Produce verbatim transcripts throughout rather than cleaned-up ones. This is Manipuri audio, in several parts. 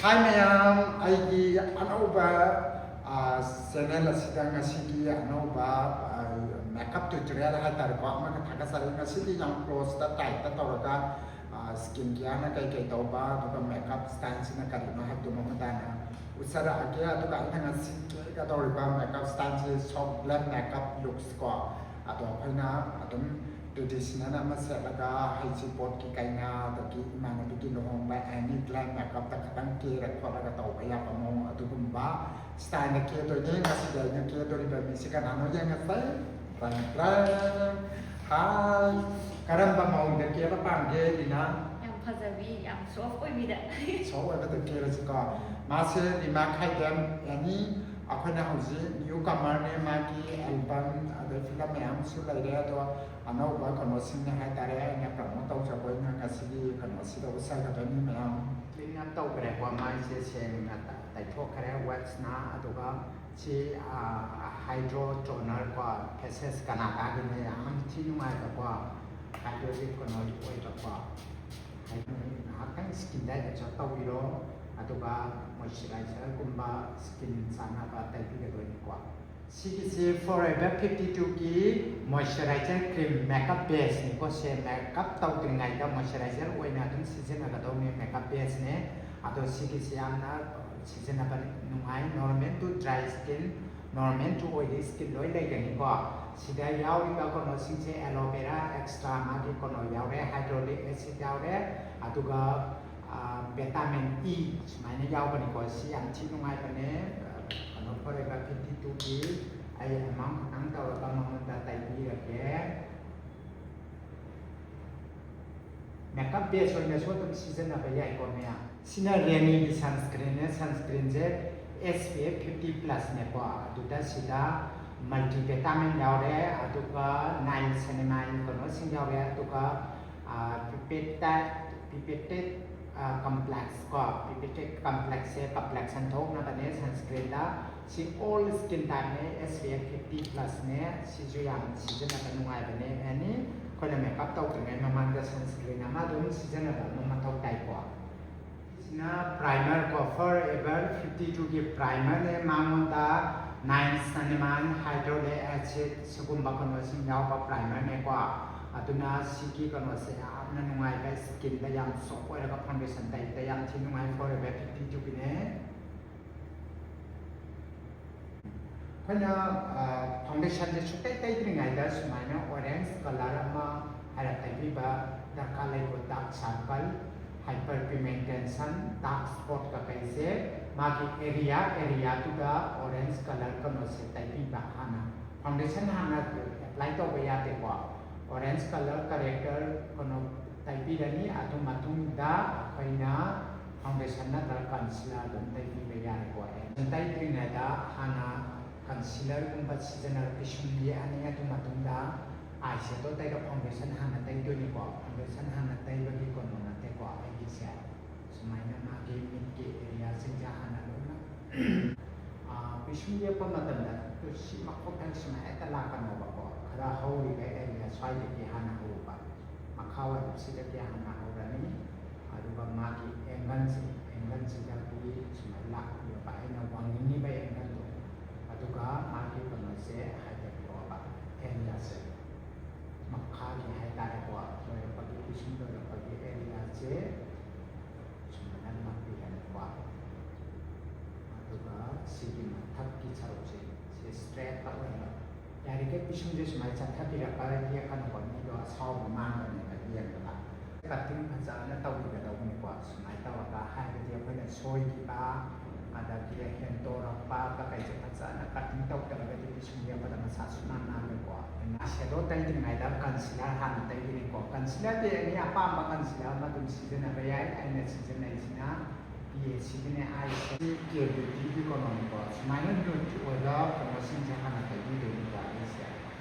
Hi ꯃꯌꯥꯝ, ꯑꯩꯒꯤ ꯑꯅꯧꯕ ꯆꯦꯅꯦꯜ ꯑꯁꯤꯗ ꯉꯁꯤꯒꯤ ꯑꯅꯧꯕ ꯃꯦꯀꯞ ꯇ꯭ꯌꯨꯇꯣꯔꯤꯌꯦꯜ ꯍꯥꯏꯇꯥꯔꯦꯀꯣ, ꯑꯃꯒ ꯊꯥꯒꯠꯆꯔꯤ꯫ ꯉꯁꯤꯗꯤ ꯌꯥꯝ ꯀ꯭ꯂꯣꯖꯇ ꯇꯥꯏꯞꯇ ꯇꯧꯔꯒ ꯁ꯭ꯀꯤꯟ ꯀꯤꯌꯔꯅ ꯀꯩꯀꯩ ꯇꯧꯕ, ꯑꯗꯨꯒ ꯃꯦꯀꯞ ꯁ꯭ꯇꯥꯏꯜꯁꯤꯅ ꯀꯔꯤꯅꯣ ꯍꯥꯏꯕꯗꯨ ꯃꯃꯨꯠ ꯇꯥꯅ ꯎꯠꯆꯔꯛꯑꯒꯦ꯫ ꯑꯗꯨꯒ ꯑꯩꯅ ꯉꯁꯤ ꯀꯦꯒꯗꯧꯔꯤꯕ ꯃꯦꯀꯞ ꯁ꯭ꯇꯥꯏꯜꯁꯤ ꯁꯣꯐ ꯒ꯭ꯂꯦꯝ ꯃꯦꯀꯞ ꯂꯨꯛꯁ ꯀꯣ꯫ ꯑꯗꯣ ꯑꯩꯈꯣꯏꯅ ꯑꯗꯨꯝ ꯇ꯭ꯔꯦꯗꯤꯁꯅꯦꯜ ꯑꯃ ꯁꯦꯠꯂꯒ ꯍꯩꯖꯤꯡꯄꯣꯠꯀꯤ ꯀꯩꯅꯥ, ꯑꯗꯒꯤ ꯏꯃꯥꯟꯅꯕꯤꯒꯤ ꯂꯨꯍꯣꯡꯕ, ꯑꯦꯅꯤ ꯒ꯭ꯂꯦꯝ ꯃꯦꯀꯞꯇ ꯈꯇꯪ ꯀꯦꯔ ꯈꯣꯠꯂꯒ ꯇꯧꯕ ꯌꯥꯕ ꯃꯑꯣꯡ ꯑꯗꯨꯒꯨꯝꯕ ꯁ꯭ꯇꯥꯏꯜꯗ ꯀꯦꯗꯣꯏꯅꯦ꯫ ꯉꯁꯤꯗꯤ ꯑꯩꯅ ꯀꯦꯗꯣꯔꯤꯕ ꯃꯤꯁꯤ ꯀꯅꯥꯅꯣ ꯌꯦꯡꯉꯁꯦ꯫ ꯇ꯭ꯔꯦꯡ ꯇ꯭ꯔꯦꯡ꯫ ꯍꯥꯏ꯫ ꯀꯔꯝꯕ ꯃꯑꯣꯡꯗ ꯀꯦꯕ ꯄꯥꯝꯒꯦ, ꯂꯤꯅꯥ? ꯌꯥꯝ ꯐꯖꯕꯤ, ꯌꯥꯝ ꯁꯣꯐ ꯑꯣꯏꯕꯤꯗ꯫ ꯁꯣꯐ ꯑꯣꯏꯕꯗ ꯀꯦꯔꯁꯤꯀꯣ꯫ ꯃꯥꯁꯦ ꯔꯤꯃꯥ ꯈꯥꯏꯗꯦꯝ, ꯑꯦꯅꯤ, ꯑꯩꯈꯣꯏꯅ ꯍꯧꯖꯤꯛ ꯅ꯭ꯌꯨ ꯀꯃꯔꯅꯦ, ꯃꯥꯒꯤ ꯑꯦꯜꯕꯝ ꯑꯗꯩ ꯐꯤꯂꯝ ꯃꯌꯥꯝ ꯑꯃꯁꯨ ꯂꯩꯔꯦ꯫ ꯑꯗꯣ ꯑꯅꯧꯕ ꯀꯩꯅꯣꯁꯤꯡꯅꯦ ꯍꯥꯏꯇꯥꯔꯦ, ꯑꯩꯅ ꯄ꯭ꯔꯃꯣꯠ ꯇꯧꯖꯕ ꯑꯣꯏꯅ ꯉꯁꯤꯒꯤ ꯀꯩꯅꯣꯁꯤꯗ ꯎꯠꯆꯒꯗꯣꯏꯅꯤ ꯃꯌꯥꯝ꯫ ꯀ꯭ꯂꯤꯟ ꯑꯞ ꯇꯧꯈ꯭ꯔꯦꯀꯣ, ꯃꯥꯏꯁꯦ ꯁꯦꯡꯅ ꯇ-, ꯇꯩꯊꯣꯛꯈ꯭ꯔꯦ ꯋꯦꯛꯁꯅ꯫ ꯑꯗꯨꯒ ꯁꯤ, ꯑ, ꯍꯥꯏꯗ꯭ꯔꯣ ꯇꯣꯅꯔ ꯀꯣ, ꯐꯦꯁꯦꯁ ꯀꯅꯥꯗꯥꯒꯤꯅꯦ, ꯌꯥꯝ ꯊꯤ ꯅꯨꯡꯉꯥꯏꯕꯀꯣ꯫ ꯍꯥꯏꯗ꯭ꯔꯣꯁꯤ ꯀꯩꯅꯣ ꯑꯣꯏꯕꯀꯣ꯫ ꯍꯥꯏꯗꯤ ꯉꯥꯏꯍꯥꯛꯇꯪ ꯁ꯭ꯀꯤꯟꯗ ꯑꯦꯕꯖꯣꯔꯕ ꯇꯧꯕꯤꯔꯣ, ꯑꯗꯨꯒ ꯃꯣꯏꯆꯔꯥꯏꯖꯔꯒꯨꯝꯕ ꯁ꯭ꯀꯤꯟ ꯆꯥꯟꯅꯕ ꯇꯩꯕꯤꯒꯗꯣꯏꯅꯤꯀꯣ꯫ ꯁꯤꯒꯤꯁꯤ Forever fifty two ꯒꯤ ꯃꯣꯏꯆꯔꯥꯏꯖꯔ ꯀ꯭ꯔꯤꯝ ꯃꯦꯀꯞ ꯕꯦꯁꯅꯤꯀꯣ꯫ ꯁꯦ ꯃꯦꯀꯞ ꯇꯧꯗ꯭ꯔꯤꯉꯩꯗ ꯃꯣꯏꯆꯔꯥꯏꯖꯔ ꯑꯣꯏꯅ ꯑꯗꯨꯝ ꯁꯤꯖꯤꯟꯅꯒꯗꯧꯅꯦ, ꯃꯦꯀꯞ ꯕꯦꯁꯅꯦ꯫ ꯑꯗꯣ ꯁꯤꯒꯤꯁꯤ ꯌꯥꯝꯅ ꯁꯤꯖꯤꯟꯅꯕ ꯅꯨꯡꯉꯥꯏ, normal two dry skin, normal two oily skin ꯂꯣꯏ ꯂꯩꯒꯅꯤꯀꯣ꯫ ꯁꯤꯗ ꯌꯥꯎꯔꯤꯕ ꯀꯩꯅꯣꯁꯤꯡꯁꯦ ꯑꯦꯂꯣꯚꯦꯔꯥ ꯑꯦꯛꯁꯇ꯭ꯔꯥ ꯃꯥꯒꯤ ꯀꯩꯅꯣ ꯌꯥꯎꯔꯦ, ꯍꯥꯏꯗ꯭ꯔꯣꯂꯤꯛ ꯑꯦꯁꯤꯗ ꯌꯥꯎꯔꯦ, ꯑꯗꯨꯒ ꯚꯤꯇꯥꯃꯤꯟ ꯏ ꯁꯨꯃꯥꯏꯅ ꯌꯥꯎꯕꯅꯤꯀꯣ꯫ ꯁꯤ ꯌꯥꯝ ꯊꯤ ꯅꯨꯡꯉꯥꯏꯕꯅꯦ꯫ ꯀꯩꯅꯣ, Forever fifty two ꯒꯤ ꯑꯩ ꯑꯦꯃꯥꯎꯟ ꯈꯤꯇꯪ ꯇꯧꯔꯒ ꯃꯉꯣꯟꯗ ꯇꯩꯕꯤꯔꯒꯦ꯫ ꯃꯦꯀꯞ ꯕꯦꯁ ꯑꯣꯏꯅꯁꯨ ꯑꯗꯨꯝ ꯁꯤꯖꯤꯟꯅꯕ ꯌꯥꯏꯀꯣ ꯃꯌꯥꯝ꯫ ꯁꯤꯅ ꯔꯦꯅꯤꯒꯤ ꯁꯟꯁꯀ꯭ꯔꯤꯟꯅꯦ꯫ ꯁꯟꯁꯀ꯭ꯔꯤꯟꯁꯦ S P F fifty plus ꯅꯦꯀꯣ꯫ ꯑꯗꯨꯗ ꯁꯤꯗ ꯃꯜꯇꯤ ꯚꯤꯇꯥꯃꯤꯟ ꯌꯥꯎꯔꯦ, ꯑꯗꯨꯒ ꯅꯥꯏꯟ ꯁꯦꯅꯦꯃꯥꯏꯟ ꯀꯩꯅꯣꯁꯤꯡ ꯌꯥꯎꯔꯦ, ꯑꯗꯨꯒ, ꯑ, ꯄꯤꯄꯦꯇꯥꯏꯠ, ꯄꯤꯄꯦꯇꯦꯠ, ꯑ, ꯀꯝꯄ꯭ꯂꯦꯛꯁ ꯀꯣ꯫ ꯄꯤꯄꯦꯇꯦꯠ ꯀꯝꯄ꯭ꯂꯦꯛꯁꯁꯦ ꯀꯝꯄ꯭ꯂꯦꯛꯁꯟ ꯊꯣꯛꯅꯕꯅꯦ ꯁꯟꯁꯀ꯭ꯔꯤꯟꯗ꯫ ꯁꯤ ꯑꯣꯜ ꯁ꯭ꯀꯤꯟ ꯇꯥꯏꯞꯅꯦ, S P F fifty plus ꯅꯦ꯫ ꯁꯤꯁꯨ ꯌꯥꯝ ꯁꯤꯖꯤꯟꯅꯕ ꯅꯨꯡꯉꯥꯏꯕꯅꯦ꯫ ꯑꯦꯅꯤ ꯑꯩꯈꯣꯏꯅ ꯃꯦꯀꯞ ꯇꯧꯗ꯭ꯔꯤꯉꯩ ꯃꯃꯥꯡꯗ ꯁꯟꯁꯀ꯭ꯔꯤꯟ ꯑꯃ ꯑꯗꯨꯝ ꯁꯤꯖꯤꯟꯅꯕ ꯑꯃ ꯃꯊꯧ ꯇꯥꯏꯀꯣ꯫ ꯁꯤꯅ ꯄ꯭ꯔꯥꯏꯃꯔ ꯀꯣ, ꯐꯣꯔ ꯑꯦꯚꯔ ꯐꯤꯐꯇꯤ ꯇꯨꯒꯤ ꯄ꯭ꯔꯥꯏꯃꯔꯅꯦ꯫ ꯃꯉꯣꯟꯗ ꯅꯥꯏꯟꯁꯥꯅꯤꯃꯥꯏꯟ, ꯍꯥꯏꯗ꯭ꯔꯣꯂꯤꯛ ꯑꯦꯁꯤꯠ, ꯁꯤꯒꯨꯝꯕ ꯀꯩꯅꯣꯁꯤꯡ ꯌꯥꯎꯕ ꯄ꯭ꯔꯥꯏꯃꯔꯅꯦꯀꯣ꯫ ꯑꯗꯨꯅ ꯁꯤꯒꯤ ꯀꯩꯅꯣꯁꯦ ꯌꯥꯝꯅ ꯅꯨꯡꯉꯥꯏꯕ, ꯁ꯭ꯀꯤꯟꯗ ꯌꯥꯝ ꯁꯣꯐ ꯑꯣꯏꯔꯒ ꯐꯥꯎꯟꯗꯦꯁꯟ ꯇꯩꯕꯗ ꯌꯥꯝ ꯊꯤ ꯅꯨꯡꯉꯥꯏ, ꯐꯣꯔ ꯑꯦꯚꯔ ꯐꯤꯐꯇꯤ ꯇꯨꯒꯤꯅꯦ꯫ ꯑꯩꯈꯣꯏꯅ ꯐꯥꯎꯟꯗꯦꯁꯟꯁꯦ ꯁꯨꯛꯇꯩ ꯇꯩꯗ꯭ꯔꯤꯉꯩꯗ ꯁꯨꯃꯥꯏꯅ ꯑꯣꯔꯦꯟꯖ ꯀꯂꯔ ꯑꯃ ꯍꯥꯏꯔꯞ ꯇꯩꯕꯤꯕ ꯗꯔꯀꯥꯔ ꯂꯩꯀꯣ꯫ ꯗꯥꯔꯛ ꯁꯥꯔꯀꯜ, ꯍꯥꯏꯄꯔ ꯄꯤꯒꯃꯦꯟꯇꯦꯁꯟ, ꯗꯥꯔꯛ ꯁ꯭ꯄꯣꯠ ꯀꯀꯩꯁꯦ ꯃꯥꯒꯤ ꯑꯦꯔꯤꯌꯥ ꯑꯦꯔꯤꯌꯥꯗꯨꯗ ꯑꯣꯔꯦꯟꯖ ꯀꯂꯔ ꯀꯩꯅꯣꯁꯦ ꯇꯩꯕꯤꯕ꯫ ꯍꯥꯟꯅ ꯐꯥꯎꯟꯗꯦꯁꯟ ꯍꯥꯟꯅ ꯑꯦꯄ꯭ꯂꯥꯏ ꯇꯧꯕ ꯌꯥꯗꯦꯀꯣ꯫ ꯑꯣꯔꯦꯟꯖ ꯀꯂꯔ ꯀꯔꯦꯛꯇꯔ ꯀꯩꯅꯣ ꯇꯩꯕꯤꯔꯅꯤ꯫ ꯑꯗꯨ ꯃꯇꯨꯡꯗ ꯑꯩꯈꯣꯏꯅ ꯐꯥꯎꯟꯗꯦꯁꯟ ꯅꯠꯇ꯭ꯔꯒ ꯀꯟꯁꯤꯂꯔ ꯑꯗꯨꯝ ꯇꯩꯕꯤꯕ ꯌꯥꯔꯦꯀꯣ꯫ ꯇꯩꯗ꯭ꯔꯤꯉꯩꯗ ꯍꯥꯟꯅ ꯀꯟꯁꯤꯂꯔꯒꯨꯝꯕ ꯁꯤꯖꯤꯟꯅꯔ ꯄꯤꯁꯨꯝ ꯌꯦꯛꯑꯅꯤ꯫ ꯑꯗꯨ ꯃꯇꯨꯡꯗ ꯑꯥꯏ ꯁꯦꯗꯣ ꯇꯩꯔ ꯐꯥꯎꯟꯗꯦꯁꯟ ꯍꯥꯟꯅ ꯇꯩꯗꯣꯏꯅꯤꯀꯣ꯫ ꯐꯥꯎꯟꯗꯦꯁꯟ ꯍꯥꯟꯅ ꯇꯩꯕꯒꯤ ꯀꯩꯅꯣ ꯅꯠꯇꯦꯀꯣ꯫ ꯑꯩꯒꯤꯁꯦ ꯁꯨꯃꯥꯏꯅ ꯃꯥꯒꯤ ꯃꯤꯠꯀꯤ ꯑꯦꯔꯤꯌꯥꯁꯤꯡꯁꯦ ꯍꯥꯟꯅ ꯂꯣꯏꯅ, ꯑꯥ, ꯄꯤꯁꯨꯝ ꯌꯦꯛꯄ ꯃꯇꯝꯗ ꯁꯤ ꯃꯈꯣꯛꯇ ꯁꯨꯃꯥꯏꯅ ꯍꯦꯛꯇ ꯂꯥꯛꯀꯅꯣꯕꯀꯣ꯫ ꯈꯔ ꯍꯧꯔꯤꯕ ꯑꯦꯔꯤꯌꯥ ꯁ꯭ꯋꯥꯏꯗꯒꯤ ꯍꯥꯟꯅ ꯍꯧꯕ, ꯃꯈꯥ ꯑꯣꯏꯔꯞꯁꯤꯗꯒꯤ ꯍꯥꯟꯅ ꯍꯧꯔꯅꯤ꯫ ꯑꯗꯨꯒ ꯃꯥꯒꯤ ꯑꯦꯡꯒꯜꯁꯦ, ꯑꯦꯡꯒꯜꯁꯤꯗ ꯑꯩꯈꯣꯏꯒꯤ ꯁꯨꯃꯥꯏꯅ ꯂꯥꯛꯂꯤꯕ ꯑꯩꯅ ꯋꯥꯡꯅꯤꯡꯉꯤꯕ ꯑꯦꯡꯒꯜꯗꯣ, ꯑꯗꯨꯒ ꯃꯥꯒꯤ ꯀꯩꯅꯣꯁꯦ ꯍꯥꯏꯒꯠꯂꯛꯑꯣꯕ, ꯑꯦꯡꯒꯜꯁꯦ ꯃꯈꯥꯒꯤ ꯍꯥꯏꯇꯥꯔꯦꯀꯣ, ꯂꯣꯏꯔꯛꯄꯒꯤ, ꯄꯤꯁꯨꯝ ꯂꯣꯏꯔꯛꯄꯒꯤ ꯑꯦꯔꯤꯌꯥꯁꯦ ꯁꯨꯃꯥꯏꯅ ꯂꯥꯛꯄꯤꯔꯅꯤꯀꯣ꯫ ꯑꯗꯨꯒ ꯁꯤꯒꯤ ꯃꯊꯛꯀꯤ ꯁꯔꯨꯛꯁꯦ, ꯁꯤ ꯁ꯭ꯇ꯭ꯔꯦꯠꯇ ꯑꯣꯏꯅ ꯌꯥꯔꯤꯈꯩ ꯄꯤꯁꯨꯝꯁꯦ ꯁꯨꯃꯥꯏꯅ ꯆꯠꯊꯕꯤꯔꯒ ꯌꯦꯛꯀꯅꯨꯀꯣ꯫ ꯃꯤꯗꯣ ꯑꯁꯥꯎꯕ ꯃꯥꯟꯕꯅꯦꯕ ꯌꯦꯡꯕꯗ꯫ ꯀꯠꯇꯤꯡ ꯐꯖꯅ ꯇꯧꯕꯤꯒꯗꯧꯕꯅꯤꯀꯣ꯫ ꯁꯨꯃꯥꯏꯅ ꯇꯧꯔꯒ, ꯍꯥꯏꯕꯗꯤ ꯑꯩꯈꯣꯏꯅ ꯁꯣꯏꯈꯤꯕ, ꯑꯗꯒꯤ ꯍꯦꯟꯗꯣꯔꯛꯄ ꯀꯀꯩꯁꯦ ꯐꯖꯅ ꯀꯠꯇꯤꯡ ꯇꯧꯗ꯭ꯔꯒꯗꯤ ꯄꯤꯁꯨꯝ ꯌꯦꯛꯄꯗ ꯃꯁꯥ ꯁꯨꯡꯅꯥꯟ ꯅꯥꯜꯂꯣꯏꯀꯣ꯫ ꯑꯗꯨꯅ ꯁꯦꯗꯣ ꯇꯩꯗ꯭ꯔꯤꯉꯩꯗ ꯀꯟꯁꯤꯂꯔ ꯍꯥꯟꯅ ꯇꯩꯒꯅꯤꯀꯣ꯫ ꯀꯟꯁꯤꯂꯔꯗꯤ ꯑꯦꯅꯤ ꯑꯄꯥꯝꯕ ꯀꯟꯁꯤꯂꯔ ꯑꯃ ꯑꯗꯨꯝ ꯁꯤꯖꯤꯟꯅꯕ ꯌꯥꯏ꯫ ꯑꯩꯅ ꯁꯤꯖꯤꯟꯅꯩꯁꯤꯅ ꯄꯤ ꯑꯦ ꯁꯤꯒꯤꯅꯦ, ꯑꯥꯏ ꯁꯤ꯫ ꯀꯦ ꯕ꯭ꯌꯨꯇꯤꯒꯤ ꯀꯩꯅꯣꯅꯤꯀꯣ꯫ ꯁꯨꯃꯥꯏꯅ ꯅ꯭ꯌꯨꯠꯀꯤ ꯑꯣꯏꯕ ꯀꯩꯅꯣꯁꯤꯡꯁꯦ ꯍꯥꯟꯅ ꯇꯩꯕꯤꯗꯣꯏꯅꯤꯀꯣ ꯑꯩꯁꯦ꯫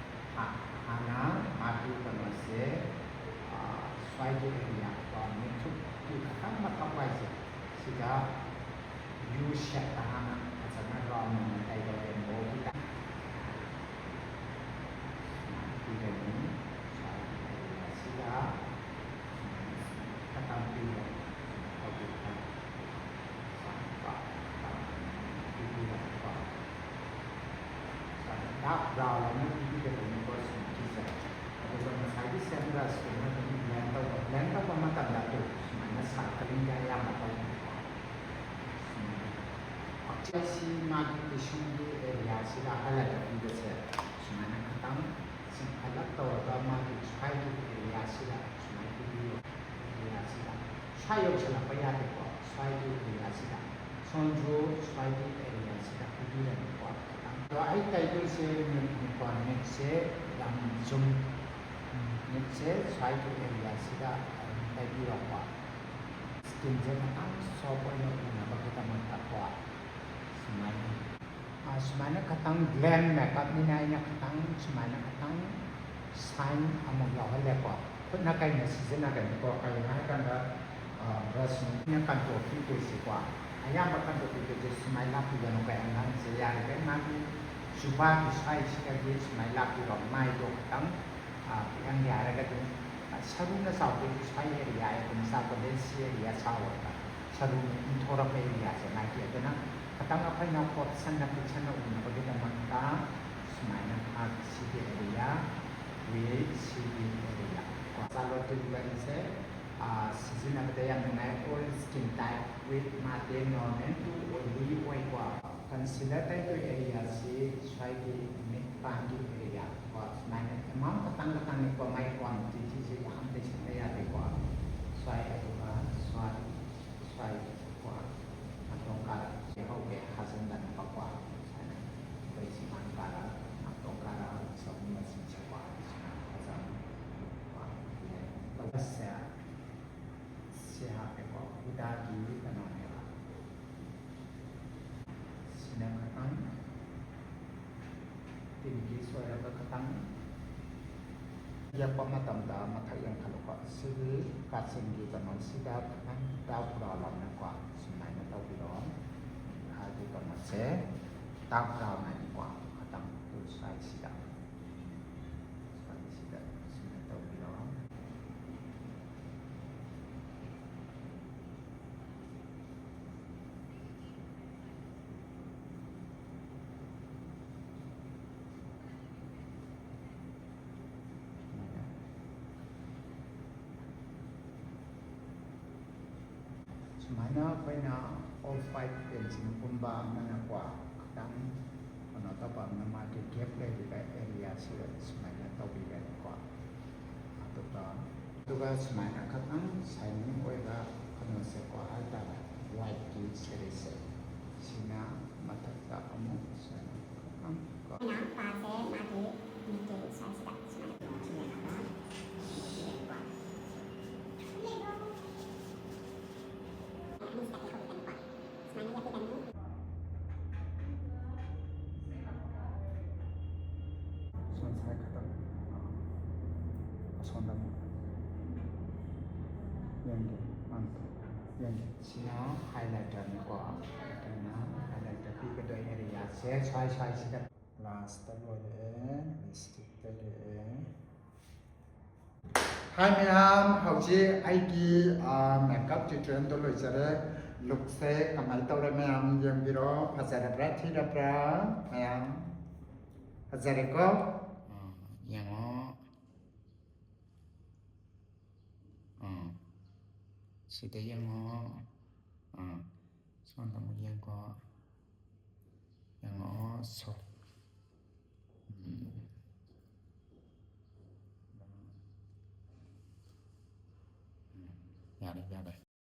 ꯍꯥ-, ꯍꯥꯟꯅ ꯃꯥꯒꯤ ꯀꯩꯅꯣꯁꯦ, ꯑꯥ, ꯁ꯭ꯋꯥꯏꯒꯤ ꯑꯦꯔꯤꯌꯥ ꯀꯣ, ꯃꯤꯠꯊꯨꯞꯀꯤ ꯈꯇꯪ ꯃꯊꯛ ꯋꯥꯏꯁꯦ, ꯁꯤꯗ ꯌꯨ ꯁꯦꯞꯇ ꯍꯥꯟꯅ ꯐꯖꯅ ꯔꯥꯎꯟ ꯑꯣꯏꯅ ꯇꯩꯔꯒꯦ, ꯔꯦꯟꯕꯣꯒꯤ ꯇꯥꯏꯞ꯫ ꯁꯨꯃꯥꯏꯅ ꯄꯤꯔꯅꯤ꯫ ꯁ꯭ꯋꯥꯏꯒꯤ ꯑꯦꯔꯤꯌꯥꯁꯤꯗ ꯁꯨꯃꯥꯏꯅ ꯈꯇꯪ ꯄꯤꯔꯒ ꯇꯧꯕꯤꯕ꯫ ꯔꯥꯎꯟ ꯑꯃ ꯄꯤꯕꯤꯒꯗꯕꯅꯤꯀꯣ ꯁꯨꯃꯥꯏꯅ ꯄꯤꯖꯔꯦ꯫ ꯑꯗꯨꯒ ꯉꯁꯥꯏꯒꯤ ꯁꯦꯝ ꯕ꯭ꯔꯁꯇꯨꯅ ꯑꯗꯨꯝ ꯕ꯭ꯂꯦꯟ ꯇꯧꯕ, ꯕ꯭ꯂꯦꯟ ꯇꯧꯕ ꯃꯇꯝꯗ ꯑꯗꯨ ꯁꯨꯃꯥꯏꯅ ꯁꯥꯔꯀꯂꯤꯡꯗ ꯑꯌꯥꯝꯕ ꯇꯧꯕꯤꯀꯣ꯫ ꯁꯨꯃꯥꯏꯅ ꯁꯤ ꯃꯥꯒꯤ ꯄꯤꯁꯨꯝꯒꯤ ꯑꯦꯔꯤꯌꯥꯁꯤꯗ ꯍꯥꯏꯂꯥꯏꯠ ꯄꯤꯕꯁꯦ ꯁꯨꯃꯥꯏꯅ ꯈꯤꯇꯪ ꯆꯤꯡꯈꯠꯂꯞ ꯇꯧꯔꯒ ꯃꯥꯒꯤ ꯁ꯭ꯋꯥꯏꯒꯤ ꯑꯦꯔꯤꯌꯥꯁꯤꯗ ꯁꯨꯃꯥꯏꯅ ꯄꯤꯕꯤꯌꯣ꯫ ꯑꯦꯔꯤꯌꯥꯁꯤꯗ ꯁ꯭ꯋꯥꯏ ꯌꯧꯁꯜꯂꯛꯄ ꯌꯥꯗꯦꯀꯣ꯫ ꯁ꯭ꯋꯥꯏꯒꯤ ꯑꯦꯔꯤꯌꯥꯁꯤꯗ ꯁꯣꯝꯁꯨ ꯁ꯭ꯋꯥꯏꯒꯤ ꯑꯦꯔꯤꯌꯥꯁꯤꯗ ꯄꯤꯕꯤꯔꯅꯤꯀꯣ ꯈꯤꯇꯪ꯫ ꯑꯗꯣ ꯑꯩ ꯇꯩꯗꯣꯏꯁꯦ ꯃꯤꯠꯅꯤꯀꯣ꯫ ꯃꯤꯠꯁꯦ ꯌꯥꯝ ꯖꯨꯝ, ꯃꯤꯠꯁꯦ ꯁ꯭ꯋꯥꯏꯒꯤ ꯑꯦꯔꯤꯌꯥꯁꯤꯗ ꯑꯗꯨꯝ ꯇꯩꯕꯤꯔꯣꯀꯣ꯫ ꯁ꯭ꯀꯤꯟꯁꯦ ꯈꯤꯇꯪ ꯁꯣꯐ ꯑꯣꯏꯅ ꯎꯅꯕꯒꯤꯗꯃꯛꯇꯀꯣ ꯁꯨꯃꯥꯏꯅ, ꯑ, ꯁꯨꯃꯥꯏꯅ ꯈꯤꯇꯪ ꯒ꯭ꯂꯦꯝ ꯃꯦꯀꯞꯅꯤꯅ ꯑꯩꯅ ꯈꯤꯇꯪ ꯁꯨꯃꯥꯏꯅ ꯈꯤꯇꯪ ꯁꯥꯏꯟ ꯑꯃꯨꯛ ꯌꯥꯎꯍꯜꯂꯦꯀꯣ꯫ ꯈꯨꯠꯅ ꯀꯩꯅ ꯁꯤꯖꯤꯟꯅꯒꯅꯤꯀꯣ꯫ ꯀꯩꯒꯤꯅꯣ ꯍꯥꯏꯀꯥꯟꯗ, ꯑ, ꯕ꯭ꯔꯁꯅ ꯀꯟꯇ꯭ꯔꯣꯜ ꯄꯤꯗꯣꯏꯁꯦꯀꯣ꯫ ꯑꯌꯥꯝꯕ ꯀꯟꯇ꯭ꯔꯣꯜ ꯄꯤꯗꯣꯏꯁꯦ ꯁꯨꯃꯥꯏꯅ ꯂꯥꯛꯄꯤꯒꯅꯨ꯫ ꯀꯩ ꯑꯉꯥꯡꯁꯦ ꯌꯥꯔꯤꯈꯩ ꯃꯥꯒꯤ ꯆꯨꯕꯥꯒꯤ ꯁ꯭ꯋꯥꯏꯁꯤꯗꯒꯤ ꯁꯨꯃꯥꯏꯅ ꯂꯥꯛꯄꯤꯔꯣ꯫ ꯃꯥꯏꯗꯣ ꯈꯤꯇꯪ, ꯑ, ꯄꯤꯛꯍꯟꯒꯦ ꯍꯥꯏꯔꯒꯗꯤ ꯁꯔꯨꯅ ꯆꯥꯎꯗꯣꯏꯁꯦ ꯁ꯭ꯋꯥꯏ ꯑꯦꯔꯤꯌꯥ ꯍꯥꯏꯕ ꯃꯆꯥ ꯀꯣꯂꯦꯖ ꯁꯤ ꯑꯦꯔꯤꯌꯥ ꯆꯥꯎꯔꯒ ꯁꯔꯨꯅ ꯏꯟꯊꯣꯔꯛꯄ ꯑꯦꯔꯤꯌꯥꯁꯦ ꯃꯥꯒꯤ꯫ ꯑꯗꯨꯅ ꯈꯤꯇꯪ ꯑꯩꯈꯣꯏꯅ ꯍꯣꯞꯁꯟꯅ ꯄꯤꯛꯁꯟꯅ ꯎꯅꯕꯒꯤꯗꯃꯛꯇ ꯁꯨꯃꯥꯏꯅ ꯃꯥꯒꯤ ꯁꯤꯒꯤ ꯑꯦꯔꯤꯌꯥ, ꯋꯤꯛ ꯁꯤꯒꯤ ꯑꯦꯔꯤꯌꯥ ꯀꯣ꯫ ꯆꯥꯂꯣꯠ ꯇ꯭ꯔꯤꯠꯃꯦꯟꯁꯦ, ꯑ, ꯁꯤꯖꯤꯟꯅꯕꯗ ꯌꯥꯝ ꯅꯨꯡꯉꯥꯏ꯫ All skin type, with matte, normal to oily ꯑꯣꯏꯀꯣ꯫ ꯀꯟꯁꯤꯂꯔ ꯇꯩꯗꯣꯏ ꯑꯦꯔꯤꯌꯥꯁꯤ ꯁ꯭ꯋꯥꯏꯒꯤ ꯃꯤꯠ ꯄꯥꯟꯒꯤ ꯑꯦꯔꯤꯌꯥ ꯀꯣ꯫ ꯁꯨꯃꯥꯏꯅ ꯑꯦꯃꯥꯎꯟ ꯈꯇꯪ ꯈꯇꯪꯅꯤꯀꯣ, ꯃꯥꯏ ꯀ꯭ꯋꯥꯟꯇꯤꯇꯤꯁꯦ ꯌꯥꯝ ꯇꯩꯁꯟꯕ ꯌꯥꯗꯦꯀꯣ꯫ ꯁ꯭ꯋꯥꯏ ꯑꯗꯨꯒ ꯁ꯭ꯋꯥꯏ, ꯁ꯭ꯋꯥꯏ ꯀꯣ꯫ ꯅꯥꯇꯣꯟ ꯀꯥꯔꯛꯁꯦ ꯍꯧꯒꯦ ꯍꯥꯖꯤꯟꯗꯅꯕꯀꯣ꯫ ꯁꯨꯃꯥꯏꯅ ꯑꯩꯈꯣꯏ ꯁꯤ ꯃꯥꯏ ꯀꯥꯔꯛ, ꯅꯥꯇꯣꯟ ꯀꯥꯔꯛ, ꯁꯒꯨꯝꯕꯁꯤꯡꯁꯦꯀꯣ꯫ ꯁꯨꯃꯥꯏꯅ ꯐꯖꯅ ꯀꯣ꯫ ꯇꯧꯕꯁꯦ ꯁꯤ ꯍꯥꯞꯄꯦꯀꯣ꯫ ꯍꯨꯗꯥꯒꯤ ꯀꯩꯅꯣꯅꯦꯕ꯫ ꯁꯤꯅ ꯈꯇꯪ ꯄꯤꯡꯀꯤꯁ ꯑꯣꯏꯔꯒ ꯈꯇꯪ ꯌꯦꯛꯄ ꯃꯇꯝꯗ ꯃꯊꯛ ꯌꯦꯡꯈꯠꯂꯨꯀꯣ꯫ ꯁꯤꯒꯤ ꯀꯥꯆꯤꯟꯒꯤ ꯀꯩꯅꯣꯁꯤꯗ ꯈꯇꯪ ꯗꯥꯔꯛ ꯕ꯭ꯔꯥꯎꯟ ꯑꯃꯅꯀꯣ ꯁꯨꯃꯥꯏꯅ ꯇꯧꯕꯤꯔꯣ꯫ ꯍꯥꯏꯗꯤ ꯀꯩꯅꯣꯁꯦ ꯗꯥꯔꯛ ꯕ꯭ꯔꯥꯎꯟ ꯍꯥꯏꯅꯀꯣ ꯈꯇꯪ ꯁ꯭ꯋꯥꯏꯁꯤꯗ, ꯁ꯭ꯋꯥꯏꯁꯤꯗ ꯁꯨꯃꯥꯏꯅ ꯇꯧꯕꯤꯔꯣ꯫ ꯁꯤꯅ ꯑꯩꯈꯣꯏꯅ ꯑꯣꯐ ꯋꯥꯏꯠ ꯄꯦꯟꯁꯤꯜꯒꯨꯝꯕ ꯑꯃꯅꯀꯣ, ꯈꯤꯇꯪ ꯀꯩꯅꯣ ꯇꯧꯕ ꯑꯃꯅ, ꯃꯥꯒꯤ ꯒꯦꯞ ꯂꯩꯔꯤꯕ ꯑꯦꯔꯤꯌꯥꯁꯤꯗ ꯁꯨꯃꯥꯏꯅ ꯇꯧꯕꯤꯔꯦꯕꯀꯣ꯫ ꯑꯗꯨꯒ ꯑꯗꯨꯒ ꯁꯨꯃꯥꯏꯅ ꯈꯤꯇꯪ ꯁꯥꯏꯅꯤꯡ ꯑꯣꯏꯕ ꯀꯩꯅꯣꯁꯦꯀꯣ ꯍꯥꯏꯇꯥꯔꯦ, ꯋꯥꯏꯠꯀꯤ ꯁꯦꯔꯤꯁꯁꯦ, ꯁꯤꯅ ꯃꯊꯛꯇ ꯑꯃꯨꯛ ꯁꯨꯃꯥꯏꯅ ꯈꯤꯇꯪ ꯀꯣ꯫ ꯑꯩꯅ ꯄꯥꯁꯦ ꯃꯥꯒꯤ ꯃꯤꯠꯀꯤ ꯁꯥꯏꯖꯁꯤꯗ ꯁꯨꯃꯥꯏꯅ ꯊꯤꯔꯒ ꯌꯦꯡꯉꯒ ꯑꯅꯤꯁꯤꯗ ꯂꯩꯍꯧꯔꯤꯕꯅꯤꯀꯣ꯫ ꯁꯨꯃꯥꯏꯅ ꯌꯦꯛꯄꯤꯒꯅꯤ꯫ ꯁꯣꯝ ꯁꯥꯏ ꯈꯛꯇꯪ, ꯑꯥ, ꯑꯁꯣꯝꯗ ꯑꯃꯨꯛ ꯌꯦꯡꯒꯦ꯫ ꯑꯥ, ꯌꯦꯡꯒꯦ꯫ ꯁꯤꯅ ꯍꯥꯏꯂꯥꯏꯇꯔꯅꯤꯀꯣ꯫ ꯑꯗꯨꯅ ꯍꯥꯏꯂꯥꯏꯇꯔ ꯄꯤꯒꯗꯣꯏ ꯑꯦꯔꯤꯌꯥꯁꯦ ꯁ꯭ꯋꯥꯏ ꯁ꯭ꯋꯥꯏꯁꯤꯗ꯫ ꯂꯥꯁꯇ ꯂꯣꯏꯔꯛꯑꯦ, ꯂꯤꯞꯁꯇꯤꯛꯇ ꯂꯣꯏꯔꯛꯑꯦ꯫ ꯍꯥꯏ ꯃꯌꯥꯝ, ꯍꯧꯖꯤꯛ ꯑꯩꯒꯤ, ꯑ, ꯃꯦꯀꯞ ꯇ꯭ꯌꯨꯇꯣꯔꯤꯌꯦꯜꯗꯣ ꯂꯣꯏꯖꯔꯦ꯫ ꯂꯨꯛꯁꯦ ꯀꯃꯥꯏꯅ ꯇꯧꯔꯦ ꯃꯌꯥꯝ ꯌꯦꯡꯕꯤꯔꯣ꯫ ꯐꯖꯔꯕ꯭ꯔꯥ ꯊꯤꯔꯕ꯭ꯔꯥ ꯃꯌꯥꯝ? ꯐꯖꯔꯦꯀꯣ? ꯑ, ꯌꯦꯡꯉꯣ꯫ ꯑ, ꯁꯤꯗ ꯌꯦꯡꯉꯣ꯫ ꯑ, ꯁꯣꯝꯗ ꯑꯃꯨꯛ ꯌꯦꯡꯀꯣ꯫ ꯌꯦꯡꯉꯣ꯫ ꯁꯣ-, ꯎꯝ꯫ ꯎꯝ, ꯌꯥꯔꯦ, ꯌꯥꯔꯦ꯫